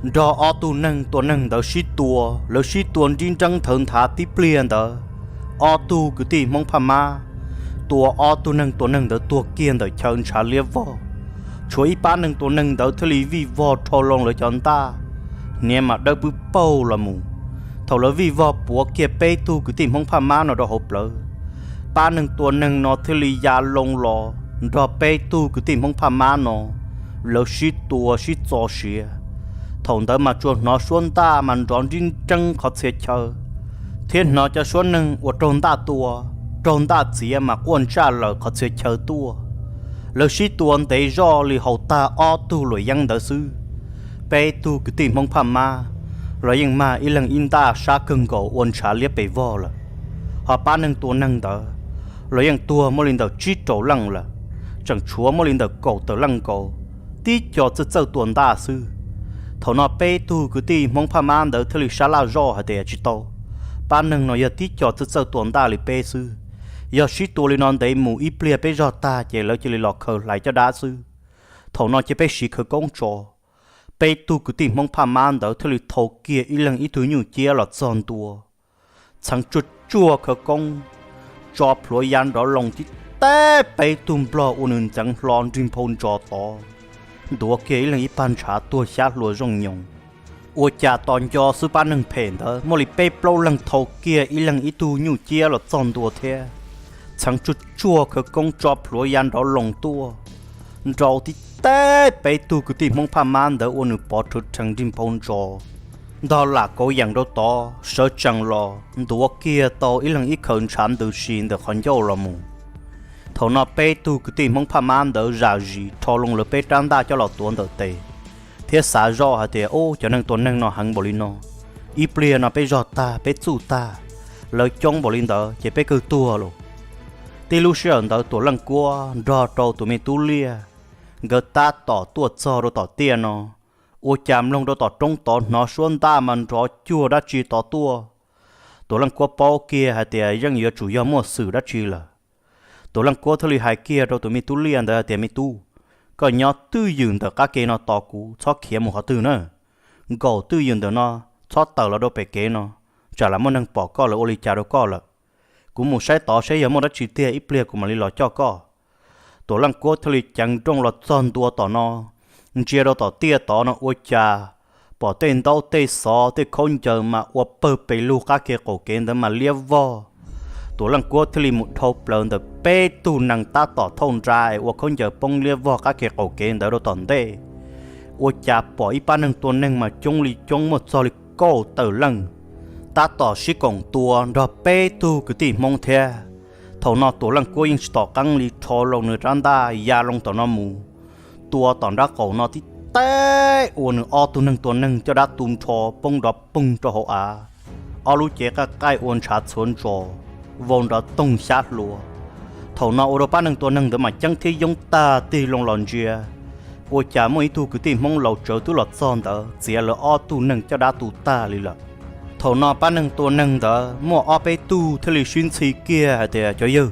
nrog ob tug neeg tua neeg ntawd sib tua. Lawv sib tua nrib nreeb nthawv nthav tib pliag ntawd, ob tug kwv tij hmoob phaj mab tua ob tug neeg tua neeg ntawd tuag kiag ntawm chaw ntshav liab vog. Tshuav ib pab neeg tua neeg ntawd thiaj li vij vog rho loo lawv cov ntaj, hniav mas dawb pwb paug los mus. Thaum lawv vij vog puav kiag peb tug kwv tij hmoob phaj mab no rau hauv plawv, pab neeg tua neeg no thiaj li ya loo los nrog peb tug kwv tij hmoob phaj mab no, lawv sib tua sib txo siav. Thaum ntawd mas tsuas hnov suab ntaj mas nrov nrib nreeb qhov txhia chaw, thiab hnov cov suab neeg uas raug ntaj tua, raug ntaj txiav mas quaj ntsaj lawm qhov txhia chaw tuaj. Lawv sib tua ntev zoj li haus tag ob tug luam yeeb ntawd xwb, peb tug kwv tij hmoob phaj mab los yeej mag ib leeg ib ntaj sab kawg nkaus ua ntshav liab pes vog lawm. Ho pab neeg tua neeg ntawd los yeej tuag muaj li ntawm tsib rau leej lawm, tseem tshuav muaj li ntawm kaum tawm leej nkaus, tib co txawj txawj tua ntaj xwb. Thaum no peb tug kwv tij hmoob phaj mab ntawd thiaj li sab laj zoj hais tias tsis tau, pab neeg no yog tib co txawj txawj tua ntaj li peb xwb. Yog sib tua li no ntev mus ib pliag peb zog tag ces lawv cia li los khaws hlais caj dab xwb. Thaum no ces peb siv khawv koob tso. Peb tug kwv tij hmoob phaj mab ntawd thiaj li thau kiag ib leeg ib tug nyuj ciab los txog ntua, txheev tsuaj tsuaj khawv koob, tso plhuav ya nrov loo tib teb peb tug nplog ua nws ntxeev hlo nrig nphau ntsos tod, ntuav kiag ib leeg ib pag ntshav tuag xyab hlua zooj nyoos. Ua cas tos nco xwb pab neeg phem ntawd muaj li peb plaub leeg thau kiag ib leeg ib tug nyuj ciab los txog ntua thiab, txheev tsuaj tsuaj khawv koob tso plhuav ya nrov loo tuaj, nrau tib teb peb tug kwv tij hmoob phaj mab ntawd ua nws pov rhawv rhees nrig nphau ntsos, ntog lam kauv yeem rau tod sawv tsees los ntuav kiag tau ib leeg ib khaws ntshav ntws si ntawm qhov ncauj los mus. Thaum no peb tug kwv tij hmoob phaj mab ntawd zam zis rho loo lawv peb rab ntaj coj los tuav ntawm tes, thiab xav zoj hais tias, Ub, cov neeg tua neeg no heev npaum li no, ib pliag no peb zog tag peb txuj tag, lawv coob npaum li ntawd ces peb kawg tuag lauj. Tib lub sij hawm ntawd Tuam Leej Kuab nrog rau tus me tub Liaj nkawd tab tom tuaj txog rau tom tiaj no, ua cas mloog rau tom roob tod hnov suab ntaj mas nrov cuag dab tsi tod tuaj. Tuam Leej Kuab paub kiag hais tias yeej yuav tsum yog muaj xwm dab tsi lawm. Tuam Leej Kuab thiaj li hais kiag rau tus me tub Liaj ntawd hais tias, Me tub, koj nyob twj ywm ntawm qab ke no tos kuv, txhob khiav mus qhov twg na. Nkaum twj ywm ntawm no, txhob tawm los rau pem kev no, tsam lam muaj neeg pom koj lawv ua li cas rau koj lawm. Kuv mus saib tod saib yog muaj dab tsi tiag ib pliag kuv mam li los coj koj. Tuam Leej Kuab thiaj li ceev nrooj los txog ntua tom no, ntsia rau tom tiaj tod no ua cas pom tej ntaub tej xov tej khaub ncaws mas ua pawg pes lug qab ke qaum kev ntawd mas liab vog. Tuam Leej Kuab thiaj li mus dhau plaws ntawm peb tug nees tab tom thauj nra es ua khaub ncaws poob liab vog qab ke qaum kev ntawd rau tom ntej. Ua cas pom ib pab neeg tua neeg mas coob li coob muaj txog li kaum tawm leej, tab tom sib koom tua nrog peb tug kwv tij Hmoob thiab. Thaum no Tuam Leej Kuab yeej tsis tom qeeb li, rho loo nws rab ntaj ya loo tom no mus, tua tom nrab qaum no tib teb ua nws ob tug neeg tua neeg caj dab tu nrho poob nrov poog rau hauv av. Ob lub cev qaij qaij ua ntshav txhuav ntsos, vau nrov toog xyab hlua. Thaum no ua rau pab neeg tua neeg ntawd mas ceeb thiab yoob tag tig loo los ntsia, ua cas muaj ib tug kwv tij Hmoob laus tsawv twb los txog ntawd txiav lawv ob tug neeg caj dab tu tag li lawm. Thaum no pab neeg tua neeg ntawd muaj ob peb tug thiaj li sib ntxhi kiag hais tias, Cov yawg,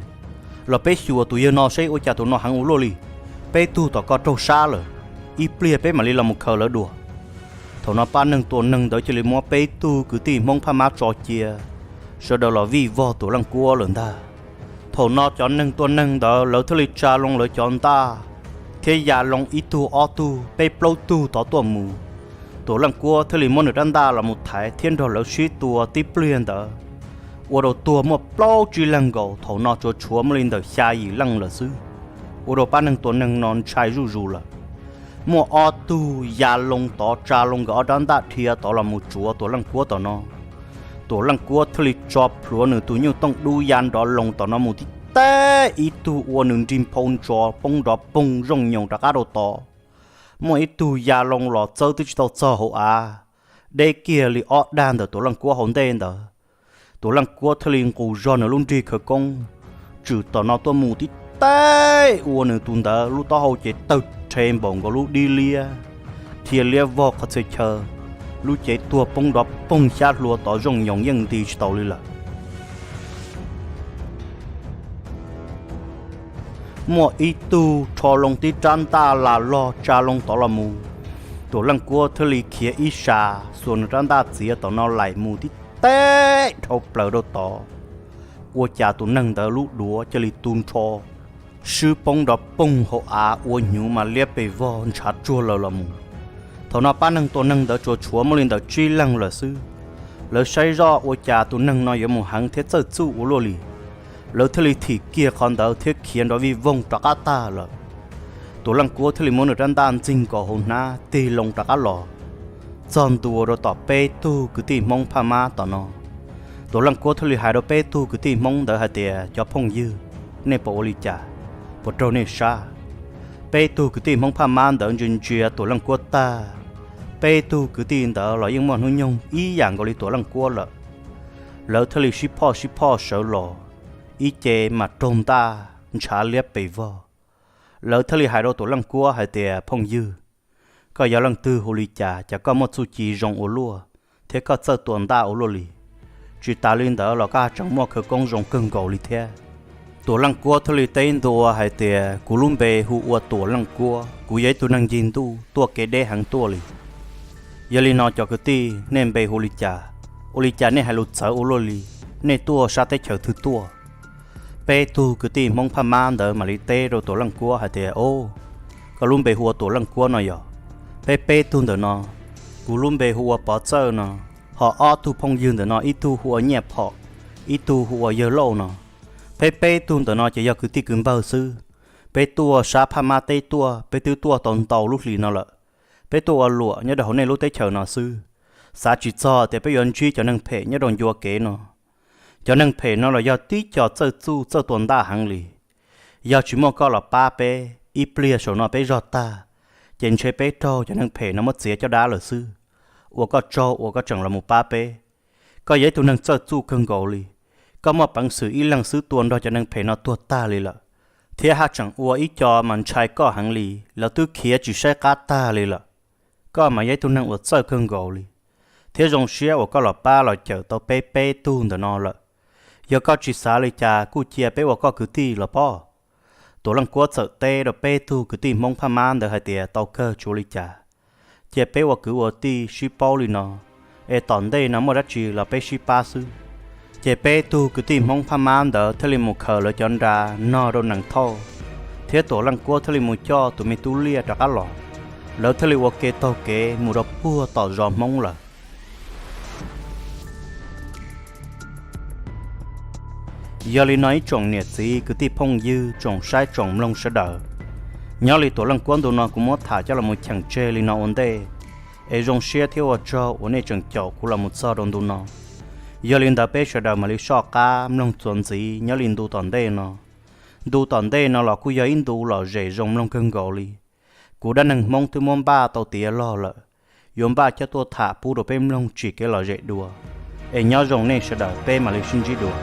los peb xyuas tus yawg no seb ua cas tus no heev ua luaj li. Peb tug tom ko raug sab lawm, ib pliag peb mam li los mus khaws lawv dua. Thaum no pab neeg tua neeg ntawd cia li muab peb tug kwv tij Hmoob Phaj Mab tso cia, sawv daws los vij vog Tuam Leej Kuab lawm ntag. Thaum no cov neeg tua neeg ntawd lawv thiaj li tsa loo lawv cov ntaj thiab ya loo ib tug ob tug peb plaub tug tod tuaj mus. Tuam Leej Kuab thiaj li muab nws rab ntaj los mus thaiv thiab nrog lawv sib tua tib pliag ntawd, ua rau tuag muaj plaub tsib leeg nkaus, thaum no tsuas tshuav muaj li ntawm xya yim leej lawm xwb, ua rau pab neeg tua neeg no ntshai zuj zus lawm. Muaj ob tug ya loo tod tsa loo nkawd ob rab ntaj dhia tod los mus tsuav Tuam Leej Kuab tom no. Tuam Leej Kuab thiaj li tso plhuav nws tus nyuj tooj dub ya nrov loo tom no mus tib teb ib tug ua nws nrig nphau ntsos poob nrov poog zooj nyoos rov qab rau tod. Muaj ib tug ya loo los txawb twb tsis tau txog hauv av, deb kiag li ob dag ntawm Tuam Leej Kuab hauv ntej ntawd. Tuam Leej Kuab thiaj li nqus zog nws lub nrig khawv koob tswm tom no tuaj mus tib teb ua nws tus ntawd lub taub hau ces tawg rhe npaum nkaus lub dib liab, dhia liab vog qhov txhia chaw, lub cev tuag poob nrov poog xyab hlua tod zooj nyoos yeej nti tsis taus li lawm. Muaj ib tug rho loo tib rab ntaj las log tsa loo tod los mus. Tuam Leej Kuab thiaj li khiav ib sas xuas nws rab ntaj txiav tom no laim mus tib teb dhau plaws rau tod, ua cas tus neeg ntawd lub duav cia li tu nrho swb poob nrov poog hauv av ua hnyuv mas liab pes vog ntshav tsuag lawm los mus. Thaum no pab neeg tua neeg ntawd tsuas tshuav muaj li ntawm tsib leeg lawm xwb. Lawv saib zoj ua cas tus neeg no yuav mus heev thiab txawj txuj ua luaj li, lawv thiaj li thim kiag qhov ntawd thiab khiav nrov vij voog rov qab tag lawm. Tuam Leej Kuab thiaj li muab nws rab ntaj ntxig nkaus hauv hnab tig loo rov qab los txog ntua rau tom peb tug kwv tij Hmoob Phaj Mab tom no. Tuam Leej Kuab thiaj li hais rau peb tug kwv tij Hmoob ntawd hais tias, cov phooj ywg, nej puas ua li cas? Puas raug nej sab? Peb tug kwv tij Hmoob Phaj Mab ntawd ntsia ntsia Tuam Leej Kuab tag, peb tug kwv tij ntawd los yeej muaj hnub nyoog ib yam nkaus li Tuam Leej Kuab lawm. Lawv thiaj li sib phoj sib phoj sawv los, ib ce mas raug ntaj ntshav liab pes vog. Lawv thiaj li hais rau Tuam Leej Kuab hais tias, phooj ywg, koj yog leej twg hu li cas, cas koj muaj txuj ci zoo ua luaj thiab koj txawj tua ntaj ua luaj li? Tsis tas li ntawd los koj tseem muaj khawv koob zoo kawg nkaus li thiab. Tuam Leej Kuab thiaj li teb ntua hais tias, kuv lub npe hu ua Tuam Leej Kuab, kuv yog ib tug neeg ncig ntuj tuaj kev deb heev tuaj li. Yog li no cov kwv tij, nej npe hu li cas? Ua li cas nej hais lus txawv ua luaj li? Nej tuaj sab teb chaws twg tuaj? Peb tug kwv tij Hmoob Phaj Mab ntawd mam li teb rau Tuam Leej Kuab hais tias, o, koj lub npe hu ua Tuam Leej Kuab no yog? Peb peb tug ntawm no, kuv lub npe hu ua Pov Txawj no, ho ob tug phooj ywg ntawm no ib tug hu ua Nyiaj Phom, ib tug hu ua Yawg Lauj no. Peb peb tug ntawm no ces yog kwv tij kwv npawg xwb. Peb tuaj sab Phaj Mab teb tuaj, peb twb tuaj tau ntau lub hlis no lawm. Peb tuaj ua luam nyob rau hauv nej lub teb chaws no xwb, xav tsis txog tias peb yuav ntsib cov neeg phem nyob rau ncua kev no. Cov neeg phem no los yog tib co txawj txuj txawj tua ntaj heev li. Yog tsis muaj koj los pab peb, ib pliag saum no peb zog tag, ces ntshe peb raug cov neeg phem no muab txiav caj dab lawm xwb. Ua koj tsaug uas koj tseem los mus pab peb. Koj yog ib tug neeg txawj txuj kawg nkaus li. Koj muaj peev xwm ib leeg xwb tua nrog cov neeg phem no tuag tag li lawm, thiab haj tseem ua ib co mas ntshai koj heev li, lawv twb khiav tsis saib qab tag li lawm. Koj mas yog ib tug neeg uas txawj kawg nkaus li, thiab zoo siab uas koj los pab los cawm tau peb peb tug ntawm no lawm. Yog koj tsis xav li cas kuj cia peb ua koj kwv tij los pob. Tuam Leej Kuab txawm teb rau peb tug kwv tij Hmoob Phaj Mab ntawd hais tias, tau kawg, tsis ua li cas. Cia peb ua kwv ua tij sib paub li no, es tom ntej no muaj dab tsi los peb sib pab xwb. Ces peb tug kwv tij Hmoob Phaj Mab ntawd thiaj li mus khaws lawv cov nra nog rau nees thauj, thiab Tuam Leej Kuab thiaj li mus coj tus me tub liaj rov qab los. Lawv thiaj li ua ke taug kev mus rau puag tom zos Hmoob lawm. Yog li no ib tsoom niam txiv kwv tij phooj ywg tsoom saib tsoom mloog sawv daws, nyob li Tuam Leej Kuab ntu no kuv muab tham coj los mus cheem tseg li no ua ntej, es zoo siab thiab ua tsaug uas nej tseem caum kuv los mus txog rau ntu no. Yog li ntawd peb sawv daws mam li soj qab mloog txuas ntxiv nyob li ntu tom ntej no. Ntu tom ntej no los kuj yog ib ntu lom zem zoo mloog kawg nkaus li. Kuv dab neeg Hmoob twb muab npaj tau tiav log lawm, yuav npaj coj tuaj tham pub rau peb mloog tsim kev lom zem dua. Es nyob zoo nej sawv daws, peb mam li sib ntsib dua.